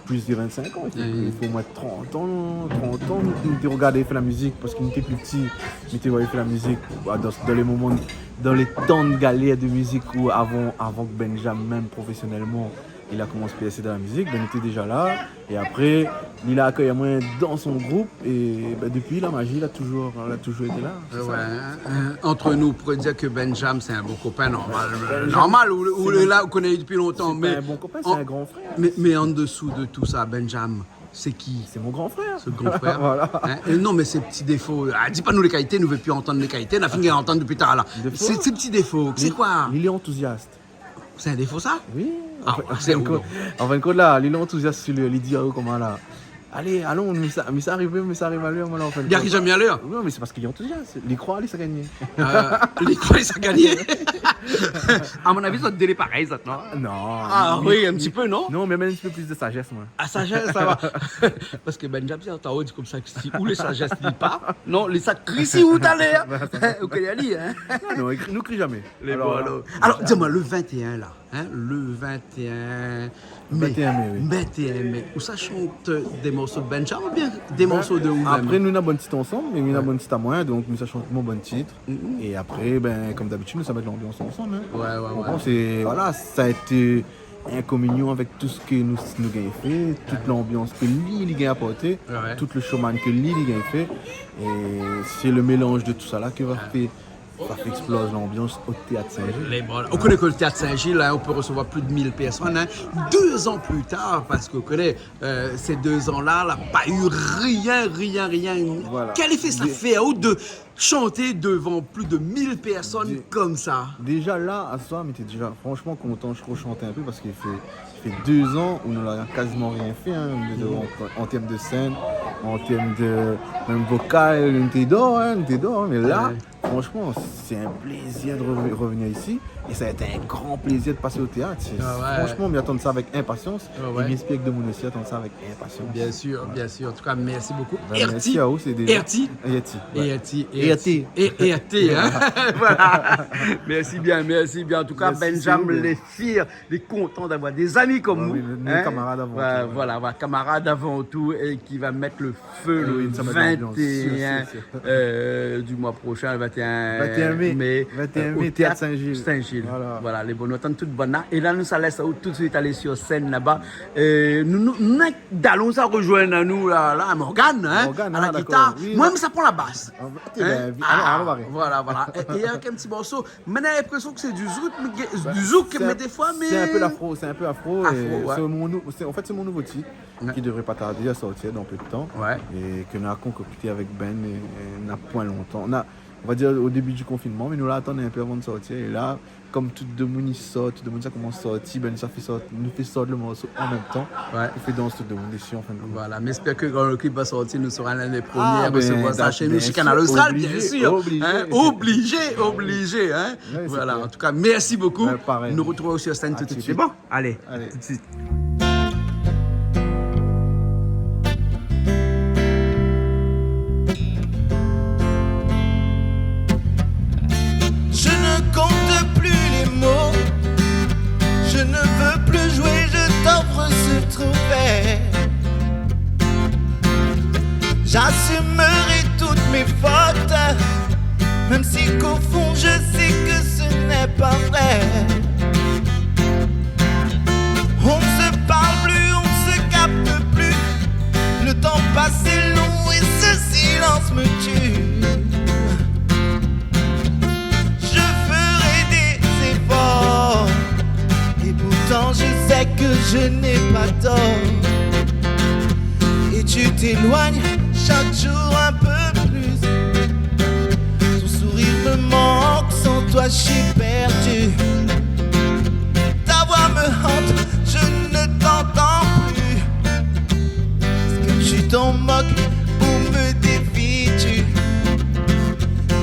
plis de vinn-sink an, i fo, i fo omoin trant an, trant an, nou, nou té rogard ali fé la mizik, parske nou té pli pti, nou té voi ali fé la mizik, ba, dan, dan lé moman, dan lé tan de galèr de mizik, ou avan, avan ke Benjam mèm profésionèlman, li la komans pèrsé dan la mizik, bin, nou té déza la. É apré, li la akèy amoin dan son group, é, bin, dopi, la mazi la touzour, la touzour été la, sé sa. Ouais, hein, euh, entre nous, on pourrait dire que Benjam, c'est un bon copain, normal, euh, Benjam, normal, ou, ou sé mon, la, ou koné dopi lontan, sé pa in bon kopin, sé in gran frèr. Mé, mé an desou de tousa, Benjam, sé ki ? Sé mon gran frèr. Sé lo gran frèr. Voilà. Hein ? É non, mé sé ti défo, ah, di pa nou lé kalité, nou vé pi antann lé kalité, nou la fini antann dopi talèr la. Défo ? Sé, sé ti défo, sé koi ? Li, li lé antozias. Sé in défo, sa ? Oui. Ah, an fin, an fin de kont, an fin de kont, la, li lé antozias si li, li di, ah, koman la. Alé, alon, mi sa, mi sa arivé, mi sa arivé a lèr, moin, la, an fin de kont. Li ariv zamé a lèr ? Non, mé sé parske li lé antozias. Li kroi li sa gagné. Euh, li kroi li sa gagné. A mon avi, zot dé lé parèy, zot, non ? Non. Ah oui, in ti pé, non ? Non, mé mèm in ti pé plis de sazès, moin. Ah, sazès, sa va. Parske Benjam, sé an tao, di konmsa, si ou lé sazès, li pa. Non, li sa kri si ou talèr. Ou koné ali, hein ? Non, non, nou kri zamé. Lé bon, alor. Alor, di amoin, lo vinn-é-in la, hein, lo vinn-é-in mé. Vinn-é-in mé, oui. Vinn-é-in mé. Ou sa shant dé morso de Benjam oubien dé morso de ou mèm ? Bin, apré, nou na bann tit ansanm, mé nou na bann tit amoin, donk nou sa shant mon bann tit. É apré, bin, konm dabitid, nou sa mèt lanbians ansanm, hein. Ouais, ouais, ouais. Ou konpran, sé, voilà, sa la été in kominion avèk tout sak nou, nou gingn fé, tout lanbians ke li, li gingn aporté, tout lo showman ke li, li gingn fé. É sé lo mélanz de tousa la ke va fé, va fé éksploz lanbians o Téat Sin-Zil. Lé bon. Ou koné ke lo Téat Sin-Zil, hein, i pé resevoir plis de mil pèrsone, hein. Dé zan pli tar, parske ou koné, euh, sé dé zan la, la pa u rien, rien, rien. Voilà. Kèl éfé sa la fé aou de shanté dovan plis de mil pèrsone konmsa. Dé-, déza la, aswar, mi té déza fransman kontan, mi reshant in pé parske i fé, i fé dé zan ousa nou la kaziman rien fé, hein, an, an tèrm de sèn, an tèrm de, mèm vokal, nou té déor, hein, nou té déor, hein, mé la, fransman, sé in plézir de rev-, revenir isi. É sa la été in gran plézir de pasé o téat. Sé, fransman, mi atann sa avèk inpasians. Ah ouais. É mi éspèr ke demoun osi i atann sa avèk inpasians. Bien sûr, bien sûr. En tout cas, merci beaucoup. Bin, mèrsi aou, sé dé... Erti. Erti, ouais. Erti, Erti. Erti. É, Erti, hein. Voilà. Mèrsi bien, mèrsi bien. En tout cas, Benjam, lé fièr, lé kontan d'avoir dé zami konm ou, hein. Bah oui, mé, mé kamarad avan tou, ouais. Voilà, voilà, kamarad avan tou, é ki va mèt lo fé lo vinn-é-in, euh, du mois prochain, lo vinn-é-in mé, euh, o Téat Sin-Zil. Vinn-é-in mé, Téat Sin-Zil. Voilà. Voilà, lé bon, nou atann tout bann la. É la, nou sa lès aou tout suit alé sur sèn laba. Euh, nou, nou, nou, dalon sa rezoinn anou la, la, Morgan, hein, Morgan, a la gitar. Moin, mi sa pran la bas. Ah, bin, alon, alon, alé. Voilà, voilà. É, é avèk in ti morso. Mé na linprésion ke sé du zouk, mé, du zouk, mé défoi, mé sé in pé lafro, sé in pé afro, é sé mon nou-, sé, an fèt, sé mon nouvo tit. Ouais. Ki devré pa tardé a sortir dan pé de tan. Ouais. É ke nou la konkokté avèk Ben, é, é na poin lontan. Nou la, on va dir o débi du konfinman, mé nou la atann in pé avan de sortir. É la, konm tout demoun i sort, tout demoun sa komans sorti, bin, nou sa fé sort, nou fé sort lo morso an mèm tan. Ouais. Pou fé dans tout demoun dési, an fin de kont. Voilà, mi éspèr ke kan lo klip va sorti, nou sera l'un des premiers à recevoir sa chez nous, chez Kanal Austral, bien sûr. Oblizé, oblizé, hein. Ouais, sé klèr. Voilà, en tout cas, merci beaucoup. Ouais, parèy. Nou retrouvons sur scène tout de suite. À tout de suite. Sé bon ? Allez, à tout de suite. Je ne compte plus les mots, je ne veux plus jouer, je t'offre ce trophée. J'assumerai toutes mes fautes, même si qu'au fond je sais que ce n'est pas vrai. On ne se parle plus, on ne se capte plus. Le temps passe est long et ce silence me tue. Je ferai des efforts et pourtant je sais que je n'ai pas tort. Et tu t'éloignes chaque jour un peu plus. Ton sourire me manque, sans toi je suis perdu. t'en moques ou me défies-tu ?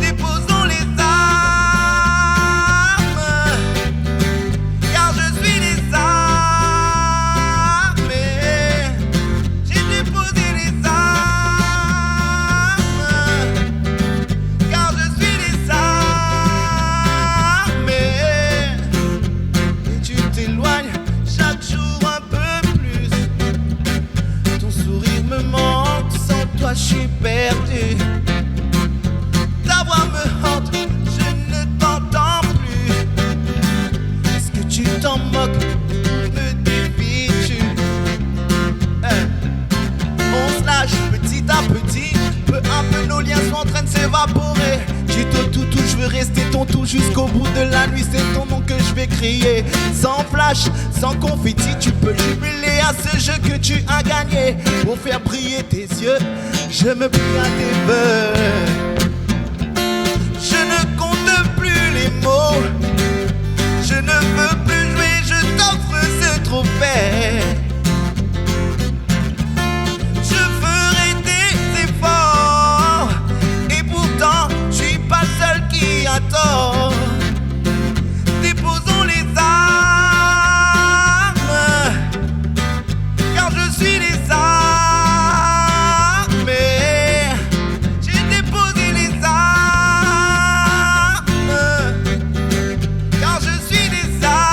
Déposons les armes, car je suis désarmé. J'ai déposé les armes, car je suis désarmé. Et tu t'éloignes chaque jour un peu plus. Ton sourire me manque, sans toi je suis perdu. Ta voix me hante, je ne t'entends plus. Est-ce que tu t'en moques, me défies-tu ? Hein ? On se lâche petit à petit, peu à peu nos liens sont en train de s'évaporer. Tu te tout, tout, je veux rester ton tout jusqu'au bout de la nuit. C'est ton nom que je vais crier. Sans flash, sans confetti, tu peux jubiler à ce jeu que tu as gagné. Pour faire briller tes yeux, je me plie à tes vœux. Je ne compte plus les mots. Je ne veux plus jouer, je t'offre ce trophée. Je ferai des efforts, et pourtant, je suis pas le seul qui a tort. Déposons les armes, car je suis désarmé. J'ai déposé les armes, car je suis désarmé.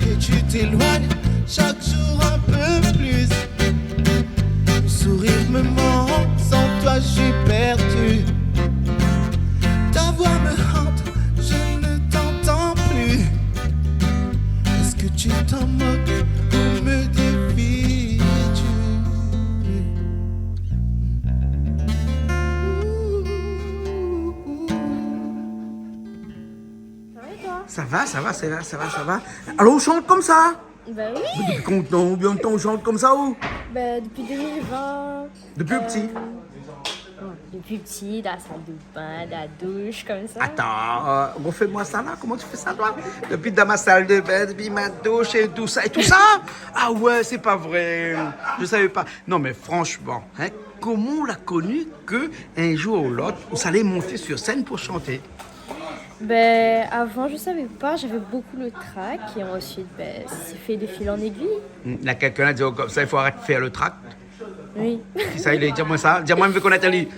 Et tu t'éloignes chaque jour un peu plus. Ton sourire me manque, sans toi je suis perdu. Ta voix me hante, je ne t'entends plus. Est-ce que tu t'en moques ou me défies-tu ? Ça va et toi ? Sa va, sa va, sa va, sa va, sa va. Alor, ou shant konmsa ? Ba oui. Mé dopi konbien d'tan, konbien d'tan ou shant konmsa, ou ? Ba, dopi deux mille vingt. Dopi pti ? Euh, ouais, dopi pti, dan la sal de bin, dan la doush, konmsa. Attends, euh, refais-moi ça là, comment tu fais ça, toi ? Dopi dan ma sal de bin, dopi ma doush é tousa, é tousa ? Ah ouais, c'est pas vrai. Je savais pas. Non, mais franchement, hein, comment ou la koni ke in jour ou l'ot, ou sa alé mont sur sèn pou shanté ? Ben, avant, je savais pas, j'avais beaucoup le trac, et ensuite, ben, ça s'est fait de fil en aiguille. Hmm, na kèlkin la di aou konmsa, il faut arrêter de faire le trac. Oui. Kisa i lé, di amoin sa, di amoin, mi vé konèt ali.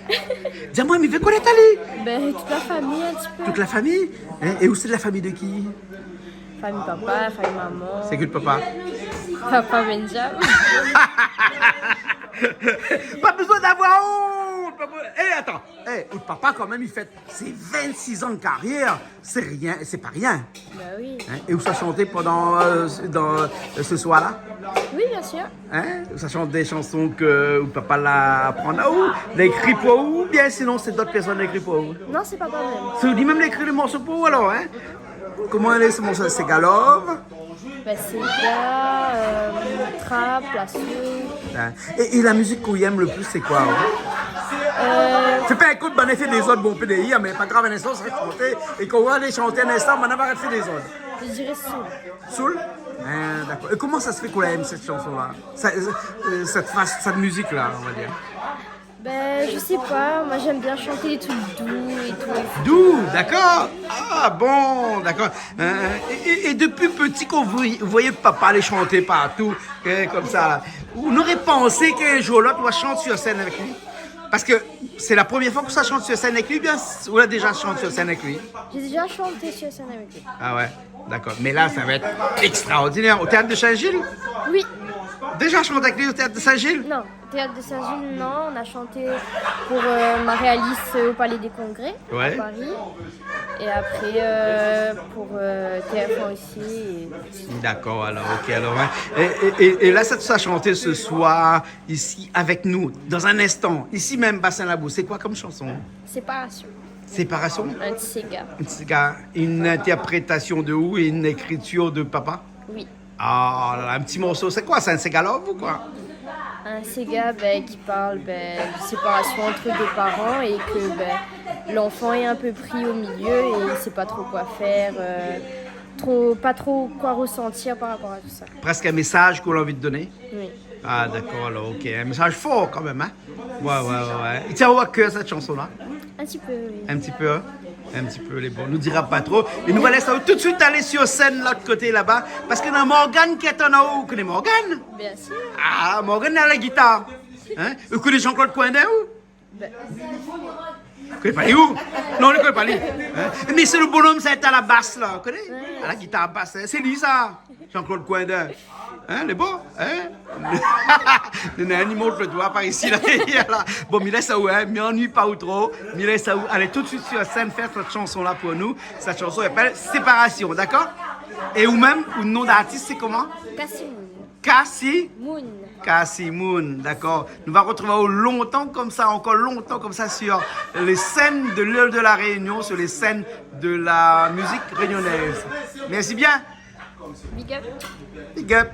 Di amoin, mi vé konèt ali. Ben, toute la famille, un petit peu. Toute la famille ? Hein ? É ou sé la fami de ki ? Fami papa, fami momon. Sé ki le papa ? Papa Benjam. Pa bezoin d'avoir ont, pa be-, eh, attends. Eh, out papa, kan mèm, li fèt ses vingt-six ans de carrière, c'est rien, c'est pas rien. Bah oui. Hein ? É ou sa shanté pandan, euh, dan, euh, se soir-la ? Oui, bien sûr. Hein ? Ou sa shant dé shanson ke out papa la aprann aou, la ékri pou ou, oubien sinon sé d'ot pèrsone la ékri pou ou ? Non, c'est papa même. Sé li mèm la ékri le morso pou ou alor, hein ? Koman i lé se morso, Séga Love ? Bah, séga, euh, trap, la soul. Hein. É, é la mizik ke ou èm le plis, sé koi, hein ? Euh, fé pa ékout, bann i fé dézord, bon, pé déir, mé pa grav, in instan, sa va shanté. É kan ou va alé shanté in instan, bann va arèt fé dézord. Je dirais soul. Soul ? Hein, d'accord. É koman sa sé fé ke ou èm sèt shanson-la ? Sa, euh, sèt faz, sèt mizik-la, on va dire. Ben, je sais pas, moi j'aime bien chanter des trucs doux et tout. Doux, d'accord. Ah bon, d'accord. Euh, é, é, é dopi pti, kan ou voy-, voyé papa alé shanté partou, euh, konmsa, ou noré pansé k'in jour ou l'ot, ou va shant sur sèn avèk li ? Parske sé la promièr foi ke ou sa shant sur sèn avèk li, oubien ou la déza shant sur sèn avèk li ? J'ai déjà chanté sur scène avec lui. Ah ouais, d'accord. Mé la, sa va èt ékstraordinèr. Au théâtre de Saint-Gilles ? Oui. Déza shanté avèk li au théâtre de Saint-Gilles ? Non. Théâtre de Saint-Gilles, non, on a chanté pour, euh, Marie-Alice, euh, au Palais des Congrès, ouais, à Paris. Et après, euh, pour, euh, T F un aussi. Et... D'accord, alors, ok, alors, hein. Et, et, et, et là, sa, sa shanté ce soir, ici, avec nous, dans un instant, ici même, Bassin Labou. C'est quoi comme chanson ? Séparation. Séparation ? Un petit séga. Un petit séga, une interprétation de ou et une écriture de papa ? Oui. Ah là là, un petit morceau. C'est quoi ça, un séga love ou quoi ? Un séga, ben, qui parle, ben, de séparation entre deux parents et que, ben, l'enfant est un peu pris au milieu et il sait pas trop quoi faire, euh, Tro, pa tro koi resantir par rapor a tousa. Presque un message qu'on a envie de donner. Oui. Ah, d'accord, alors, ok. Un message fort quand même, hein ? Ouais, ouais, ouais, ouais. I tien aou a kèr, cette chanson-là ? Un petit peu, oui. Un petit peu, hein ? Un petit peu, lé bon. Nou dira pa tro. É nou va lès aou tout de suite alé sur scène, lot koté laba. Parske néna Morgane ki atann aou. Ou koné Morgane ? Bien sûr. Ah, Morgane lé a la gitar. Hein ? Ou koné Jean-Claude Coindin, ou ? Bin. Ou koné pa li, ou ? Non, ou koné pa li. Hein ? Mé sé le bonhomme, sa, lé a la bas, la. Ou koné ? Ouais. A la gitar bas, hein. Sé li, sa. Jean-Claude Coindin. Hein, lé bon, hein ? Néna in i mont lo doi par isi, la. Bon, mi lès aou, hein, mi anui pa ou tro. Mi lès aou alé tout de suite sur scène faire cette chanson-là pour nous. Cette chanson s'appelle Séparation, d'accord ? É ou mèm, out nom d'artiste, sé koman ? Cassie Moon. Cassie ? Moon. Cassie Moon, d'accord. Nou va retrouv aou lontan konmsa, ankor lontan konmsa sur les scènes de l'île de la Réunion, sur les scènes de la musique réunionnaise. Merci bien. Big up. Big up.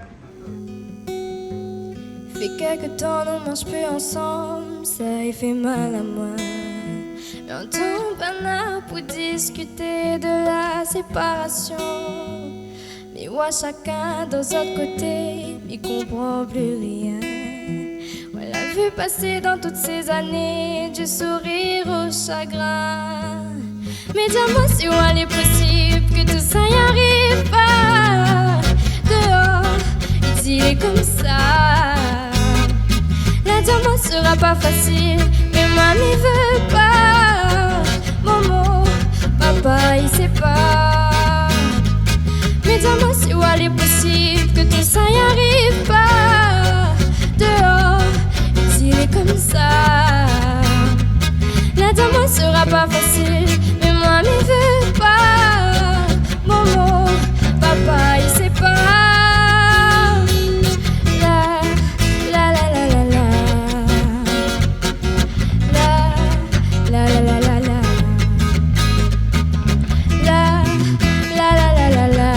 Fé kèk tan nou manz pi ansanm, sa i fé mal amoin. Mé antann banna pou diskité de la séparasyon. Mi oi shakinn dan zot koté, mi konpran pli rien. Moin la vi pasé dan tout sé zané, du sourire au chagrin. Mé di amoin si ou lé posib ke tousa i ariv pa. Déor, i di lé konmsa. La di amoin sera pa fasil, mé moin mi vé pa. Momon, papa i sépar. Mé di amoin si ou lé posib ke tousa i ariv pa. Déor, i di lé konmsa. La di amoin sera pa fasil, mé moin mi vé pa. Momon, papa i sépar. La, la, la, la, la, la. La, la, la, la, la, la. La, la, la, la, la, la.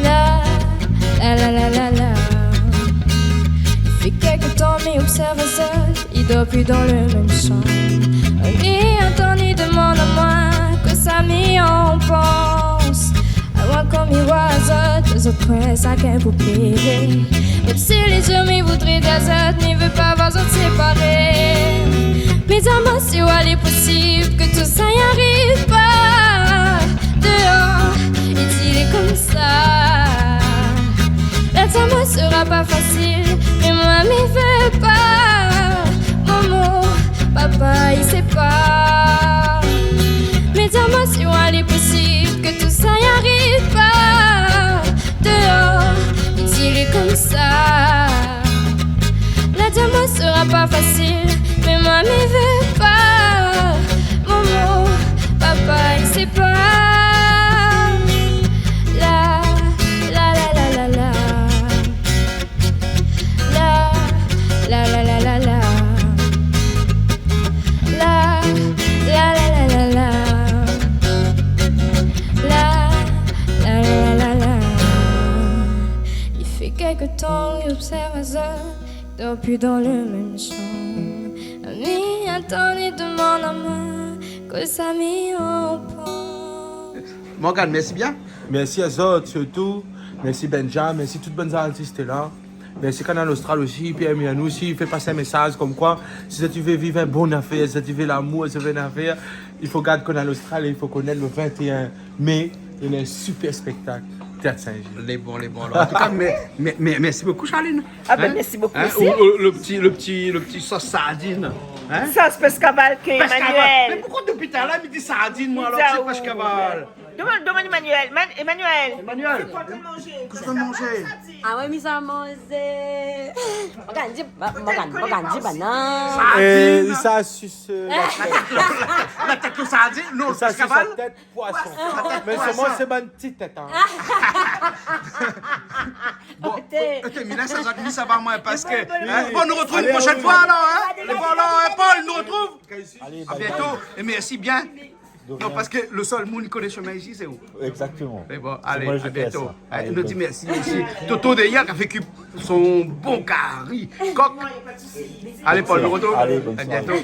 La, la, la, la, la, la. I fé kèk tan mi obsèrv azot, i dor pi dan le mèm shanm. Ni atann ni demann amoin kosa mi an pans. Amoin kan mi oi azot, zot koin shakinn pou pléré. Mèm si lé zié mi voudré di azot, mi vé pa voir zot séparé. Mé di amoin si ou lé posib ke tousa i ariv pa. Déor, i di lé konmsa. La di amoin sera pa fasil, mé moin mi vé pa. Momon, papa i sépar. Mé di amoin si ou lé posib ke tousa i ariv pa. Déor, i di lé konmsa. La di amoin sera pa fasil, mé moin mi vé pa. Momon, papa i sépar. La, la, la, la, la, la. La, la, la, la, la, la. La, la, la, la, la, la. La, la, la, la, la, la. I fé kèk tan mi obsèrv azot, i dor pi dan le mèm shanm. Ni atann ni demann amoin kosa mi an pans. Morgane, mèrsi bien. Mèrsi azot sirtou. Mèrsi Benja, mèrsi tout bann artis té la. Mèrsi Kanal Austral osi, pèrmi anou osi, fé pas in mésaz konmkoi, si zot i vé viv in bon afèr, si zot i vé lamour, si zot i vé in afèr, i fo gard Kanal Austral é i fo konèt le vingt et un mai, néna in super spèktak, Téat Sin-Jil. Lé bon, lé bon. Alor, an tou ka, mé, mé, mé, mèrsi bokou, Charline. Ah bin, mèrsi bokou osi. Hein ? Ou, ou, le pti, le pti, le pti sos sardine. Hein ? Sos pèsh kaval ke Emmanuel. Mé poukosa dopi talèr mi di sardine, moin, alor ke sé pèsh kaval ? Demann, demann Emmanuel. Man-, Emmanuel. Emmanuel. Kosa ou fé manzé ? Kosa ou fé manzé ? Ah ouais, mi sa manzé. Morgane, di, Morgane, Morgane, di banna. Sardine. É sa sus, euh, la tèt. La tèt de sardine ? Non, pèsh kaval. Sa sus la tèt poisson. Mé solman sé bann ti tèt, hein. Bon, OK, mé la, sa, sa, sa va, moin, parske, hein, bon, nou retrouv in proshèn foi, alor, hein. Alé, alé, alé, alé. Bon, alor, hein, Paul, nou retrouv. Alé, bye bye. À bientôt et merci bien. De rien. Non, parske le sèl moun i koné shomin isi, sé ou. Exactement. Mé bon, alé, à bientôt. C'est moi, je fais ça. Hein, nou di mèrsi osi. Toto, dayèr, ki la fé kui son bon kari kok. Alé, Paul, nou retrouv. Alé, bonne soirée. À bientôt.